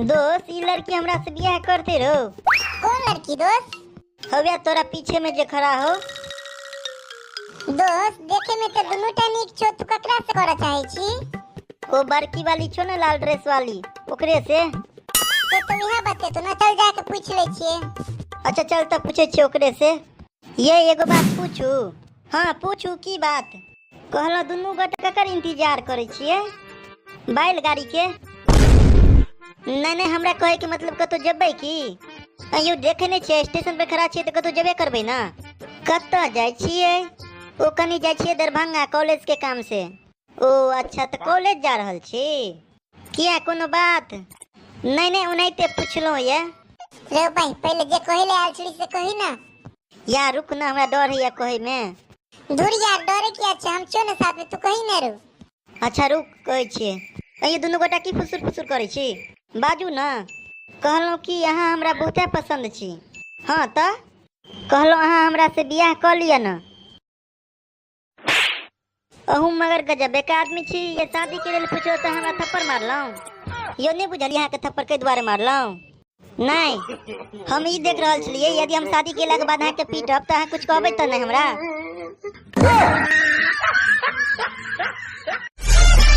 दोस्त, ई लड़की हमरा से बियाह करते रहो। कौन लड़की दोस्त? हवे तोरा पीछे में जे खड़ा हो। दोस्त, देखे में तो दुनू टा नीक छो, तू ककरा से करऽ चाहे छी? ओ बड़की वाली छो ने, लाल ड्रेस वाली, ओकरे से। से तो यहाँ बते तो ना, चल जाके पूछ ले छिए। अच्छा चल तब पूछे छिए ओकरे से। ये एगो बात पूछू? हाँ पूछू। की बात? कहलहुँ दुनू गोटे ककर इंतजार करै छियै? बैलगाड़ी के? नहीं नहीं, हमरा कहे के मतलब कतौ जेबै की? अयो देखे नहीं छियै स्टेशन पे खड़ा छियै तऽ कतौ जेबे करबै ना। कतऽ जाइ छियै? ओ कनी जाइ छियै दरभंगा कॉलेज के काम से। ओ अच्छा, तऽ कॉलेज जा रहल छी? किया, कोनो बात? नहीं नहीं, ओनाहिते पुछलहुँ ये। रे भाई, पहिले जे कहै ले आयल छली से कही ना। यार रुक ना, हमरा डर होइया कहै में। दूर यार, डरे किया छै? हम छियौ ने साथ में, तू कही ने रू। अच्छा रुक, कहै छियै। अइयो दुनू गोटा की फुसुर फुसुर करै छी? बाजू ना। कहलहुँ कि अहाँ हमरा बहुते पसंद छी। हाँ तऽ कहलहुँ अहाँ हमरा से बियाह कऽ लिअ ने। अहूँ मगर गजबे के आदमी छी। ये शादी के लेल पुछलहुँ तऽ हमरा थप्पड़ मारलहुँ। यो नहीं बुझलियै अहाँके थप्पड़ कई दुआरे मारलहुँ? नहीं, हम ई देख रहल छलियै यदि हम शादी केलाके बाद अहाँके पीटब तऽ अहाँ कुछ कहबै तऽ नहि हमरा।